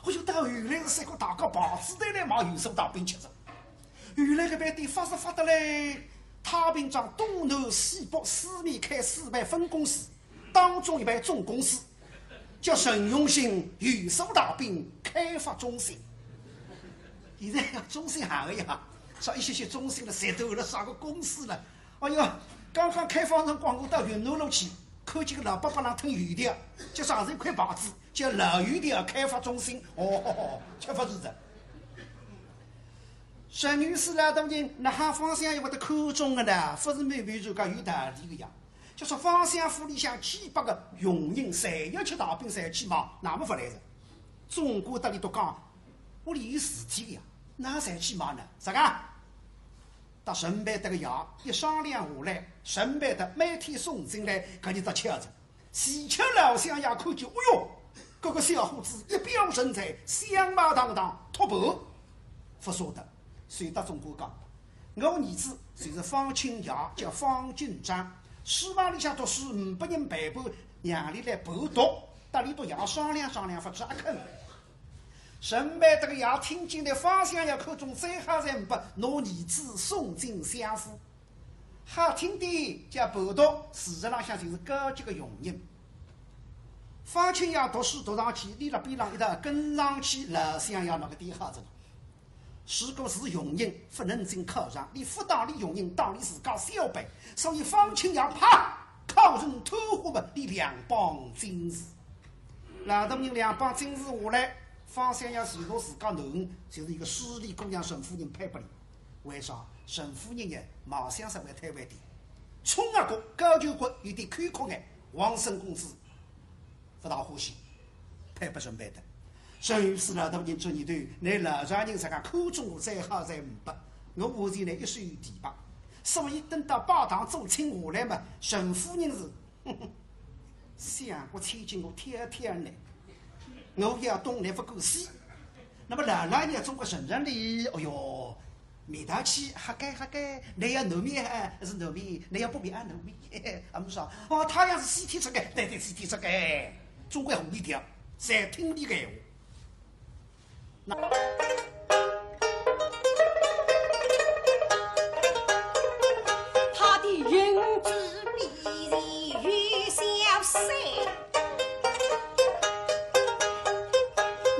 哎哟，到后来是三个大家排仔队来买油酥大饼吃着。后来搿爿店发是发得来，太平庄东南西北四面开四爿分公司，当中一爿总公司，叫沈荣兴油酥大饼开发中心。现在呀，中心行个呀，啥一歇歇中心了，侪都有了啥个公司了。 哎哟，刚刚开放辰光，我到云南路去，看见个老伯伯浪氽油条，脚浪有一块牌子，叫老油条开发中心。哦，吃勿住哉。沈御史老大人，哪哈方相爷会得看中个呢？勿是没没人讲有道理个呀。就说方相府里向几百个佣人，侪要吃大饼，侪去买，那么勿来哉。总管搭俚笃讲，屋里有事体个呀。哪哼去买呢？啥个？搭陈培德个爷一商量下来，陈培德每天送进来，搿日搭吃着。齐巧老相爷看见，哎哟，搿个小伙子一表人才，相貌堂堂，托盘，勿舍得。所以搭总管讲，我儿子就是方卿爷，叫方进章，书房里向读书，呒拨人陪伴，让俚来陪读，搭俚笃爷商量商量，勿知阿肯。 陈培德个爷听见了方相爷看中，再好再呒拨，拿儿子送进相府。好听点叫陪读，事实浪向就是高级个佣人。方卿爷读书读上去，俚辣边浪一道跟上去，老相爷拿个点好着呢。如果是佣人，勿能进考场，俚勿当俚佣人，当俚自家小辈，所以方卿爷啪，考中探花么，俚两榜进士。 老大人两榜进士下来，方相爷随着自家囡，就是一个势利姑娘陈夫人配拨俚。为啥？陈夫人呢，貌相稍微推扳点，冲额角、高颧骨，有点坎坷眼，王孙公子勿大欢喜，配拨陈培德。陈御史老大人做儿头，倷老丈人自家看中我，再好再呒拨，我下头呢一手提拔。所以等到拜堂做亲下来嘛，陈夫人是 想我千金我挑挑呢，我要东倷勿够西。那么老老爷总归承认哩，哎哟，面道去，好该好该，倷要南面还是南面，倷要北面啊南面，啊，没说，哦，太阳是西天出个，对对，西天出个，总归红一条，侪听俚个闲话。 他的影子比人有消散，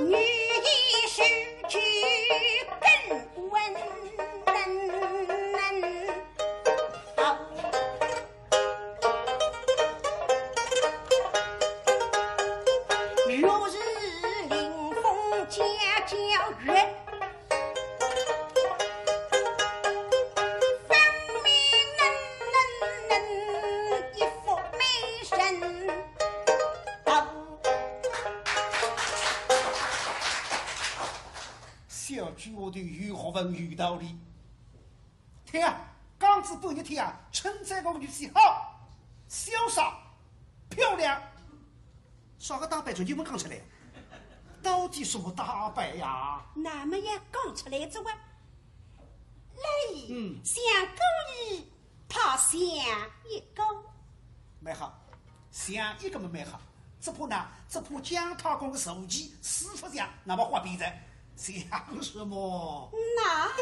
女的手举更稳。 玉树临风家家月，分明嫩嫩嫩一幅美人图。小鬼丫头有学问有道理。 听啊，刚仔半日天啊，称赞我个女婿好，潇洒，漂亮，啥个打扮？就你们讲出来，到底什么打扮呀？那么也讲出来子哇。来，嗯。相公意，他相一个。蛮好，相一个么蛮好。 只怕呢，只怕姜太公个坐骑四勿像，那么花边哉。像什么？那像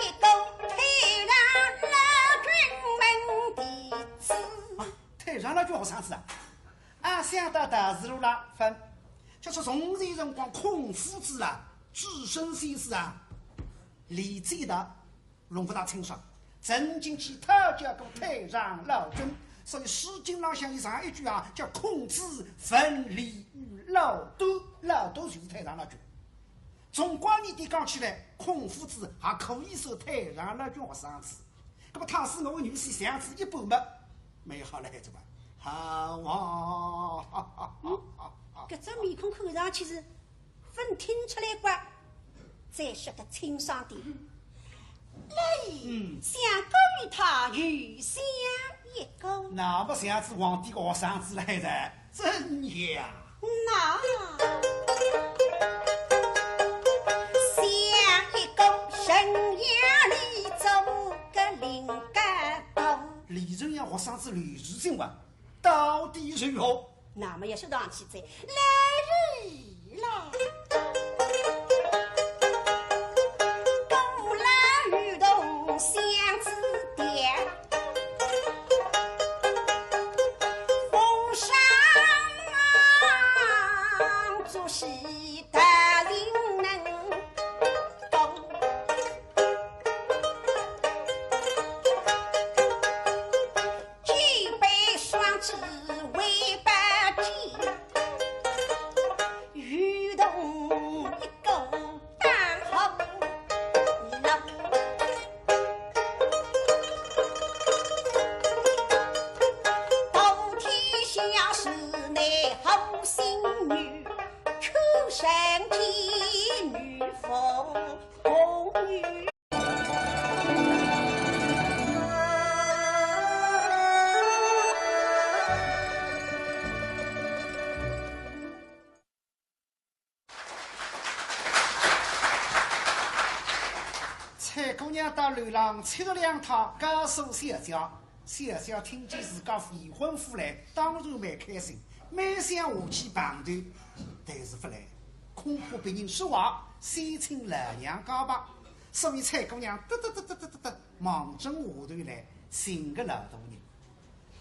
一个太上老君门弟子。啊，太上老君学生子啊？啊，想到道士路浪分，就是从前辰光孔夫子啊，至圣先师啊，李治的 弄勿大清爽，曾经去讨教过太上老君，所以《诗经》浪向有这样一句啊，叫“孔子问礼于老聃”，老聃就是太上老君。从广义点讲起来，孔夫子还可以算太上老君学生子。那么倘使我女婿像仔一半么，蛮好了，孩子们。好啊，哈哈哈哈。搿只面孔看上去是 勿听出来个，再说得清爽点。来，嗯。相公与他有像一个。那么像仔皇帝个学生子来哉，真呀。那像一个人呀，你做个灵感头。李仁阳学生子李时珍哇，到底如何？ 那么也是上去哉，来人啦！古来有童相子调，风声作戏大人能懂。 举杯双枝为白金，与同一个当好郎。到天下是内好心女，女凤凤女。采萍姑娘到楼浪去了两趟，告诉小姐。小姐听见自家未婚夫来，当然蛮开心，蛮想下去碰头，但是勿来，恐怕别人说话，先请老娘家吧。所以采萍姑娘得得得得得得得，望准下头来，寻个老大人。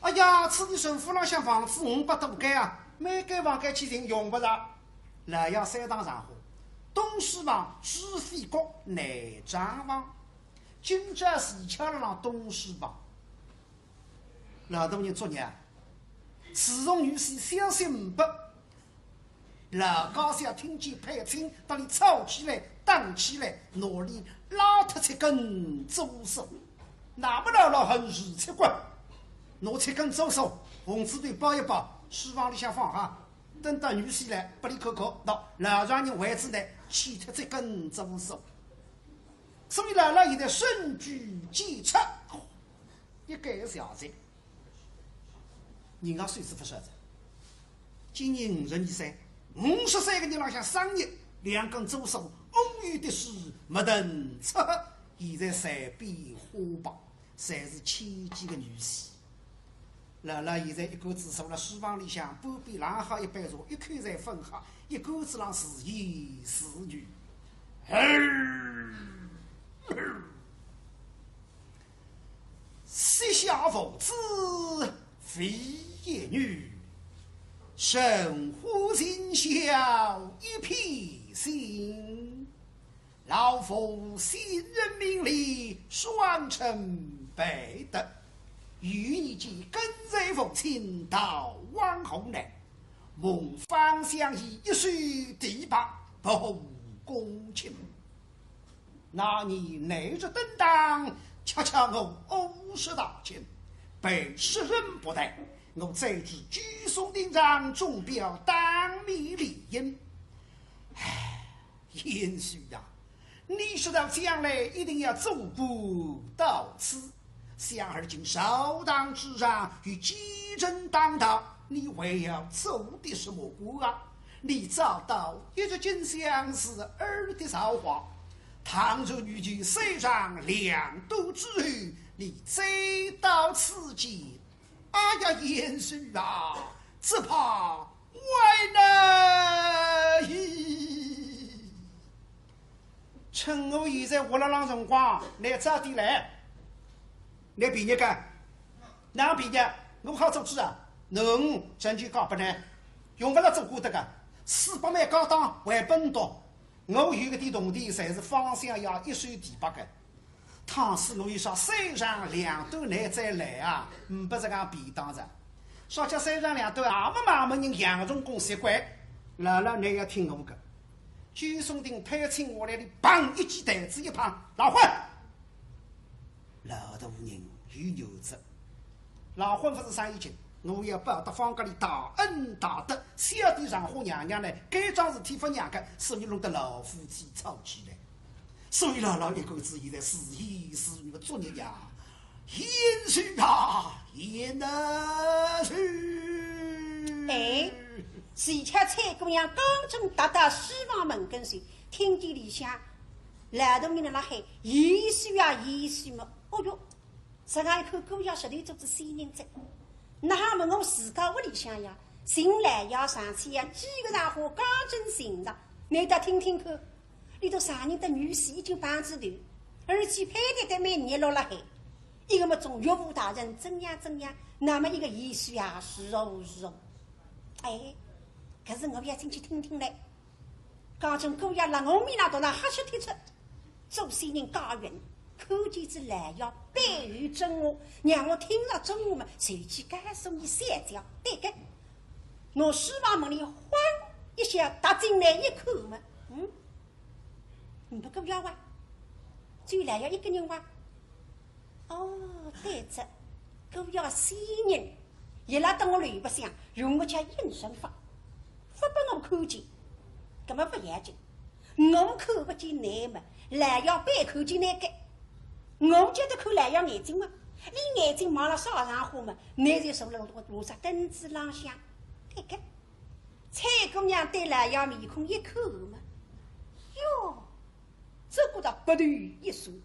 哎呀，此地陈府浪向房子五百多间啊，每间房间去寻用勿着。老爷三堂上下，东书房、书房角、内账房，今朝是巧了浪东书房。老大人作孽，自从女婿相信勿， 老家小听见配亲，搭俚吵起来、打起来，拿俚拉脱七根髭须。那么老老很是奇怪，拿七根髭须，红纸头包一包，书房里向放好，等到女婿来，拨俚看看，喏，老丈人为仔倷，去脱七根髭须。所以老老现在深居简出，一个小姐。 人家岁数勿小哉，今年五十二岁，五十岁个人浪向生日，两根髭须，乌油滴水，墨腾赤黑，现在随便花吧，侪是千金个女婿。老老现在一个子坐辣书房里向，半边冷好一杯茶，一口侪朆喝，一个子浪自言自语。膝下无子唯一女，神花尽晓一片心。老父先人名里双称培德，幼年间跟随父亲逃往河南，蒙方相爷一手提拔，拨封公卿。 那年内侄登堂，恰巧我五十大庆，被世人薄待，我再至九松亭上中表，当面联姻。唉，贤婿啊，你说到将来一定要做官到此，想而今朝堂之上与奸臣当道，你还要做的什么官啊？ 你早到一日金香，是儿的造化。倘若女婿虽上两都之后，你再到此间，哎呀，贤婿啊，只怕为难矣。趁我现在活辣浪辰光，倷早点来，倷便宜个。 哪便宜？我好做主啊！囡儿成就嫁拨倷，用勿着做官的个，四百万家当还拨倷。我有搿点铜钿，侪是方相爷一手提拔个。倘使我有啥三长两短，倷再来啊，呒不实梗便当哉。啥叫三长两短啊？也没嘛，没人养成功习惯。老老，倷要听我个。九松亭配亲下来，倷砰一记台子一碰，老混！ 老大人有原则，老混勿是生意经，我要报答方家里大恩大德，小弟上花娘娘呢，该桩事体勿让个，所以弄得老夫妻吵起来。所以老老一个子现在自言自语个作孽呀，贤婿啊，贤婿。哎，是。采萍姑娘刚正踏到书房门跟前，听见里向 老大人辣辣喊，贤婿啊，贤婿么。哦哟，实梗一看，姑爷实头做仔仙人哉。哪哼么我自家屋里向呀，寻老爷上去呀，几个场化刚正寻着，倷倒听听看，里头丈人搭女婿已经碰仔头，而且攀谈得蛮热络辣海。一个么总岳父大人怎样怎样，那么一个贤婿啊，是哦，是哦。哎，可是我要进去听听嘞。 刚正姑爷辣我面浪头浪瞎说贴出，做仙人家运，看见仔老爷背后真话，让我听着真话么，随即告诉你小姐，对个。我书房门里晃一下踏进来一看么，嗯，呒不姑爷哇，只有老爷一个人哇。 哦，对哉，姑爷仙人，伊拉搭我楼浪向，用个叫隐身法，勿拨我看见，搿么勿要紧，我看勿见倷嘛，老爷板看见倷个。我叫得看老爷眼睛嘛，俚眼睛望了啥场化嘛，倷就坐了我我只凳子浪向，对个。采萍姑娘对老爷面孔一看嘛，哟，只觉得鼻头一酸，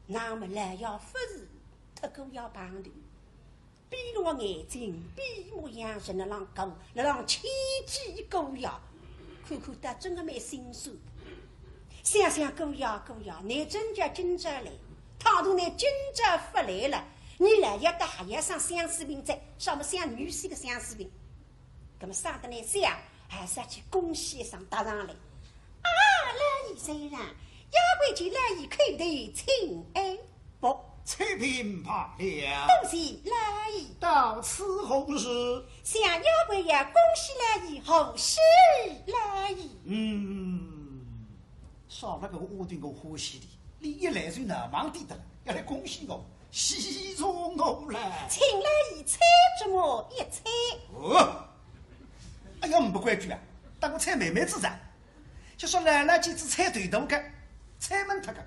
那么老爷勿是脱过爷碰头。 闭了眼睛，闭目养神，辣浪过，辣浪牵记姑爷，看看倒真个蛮心酸。想想姑爷，姑爷，倷真叫今朝来，倘若倷今朝勿来了，伲老爷搭还要生相思病哉，啥么想女婿个相思病。那么省得倷想，还是要去恭喜一声，搭上来。啊，老爷在上，丫鬟见老爷叩头请安。 不，采萍罢了。多谢老爷。到此何事？想丫鬟要恭喜老爷，贺喜老爷。嗯，少了个我屋顶个欢喜的，俚一来就闹忙点的了，要来恭喜我，喜从何来？请老爷猜这么一猜。哦，哎呀，呒不规矩啊，当我猜谜谜子噻。 就说老老几子猜对头个，猜懵脱个。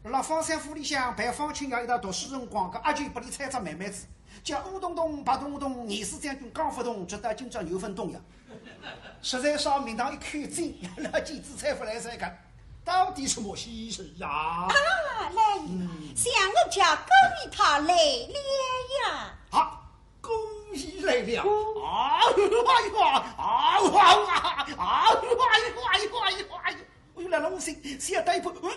辣方相府里向陪方卿爷一道读书辰光，搿阿舅拨俚猜只谜谜子，叫乌洞洞、白洞洞、廿四将军讲勿动，直到今朝有分懂呀。实在啥名堂一口井，老老几子猜勿来噻个，到底什么喜事呀？啊，老爷，嗯。想我家姑爷他来了呀。啊， 姑爷来了。啊，哎呀，啊，啊，啊，哎呀，哎呀，哎呀，哎呀，哎呀，哎呀，来了，我心，心也呆一拍，嗯，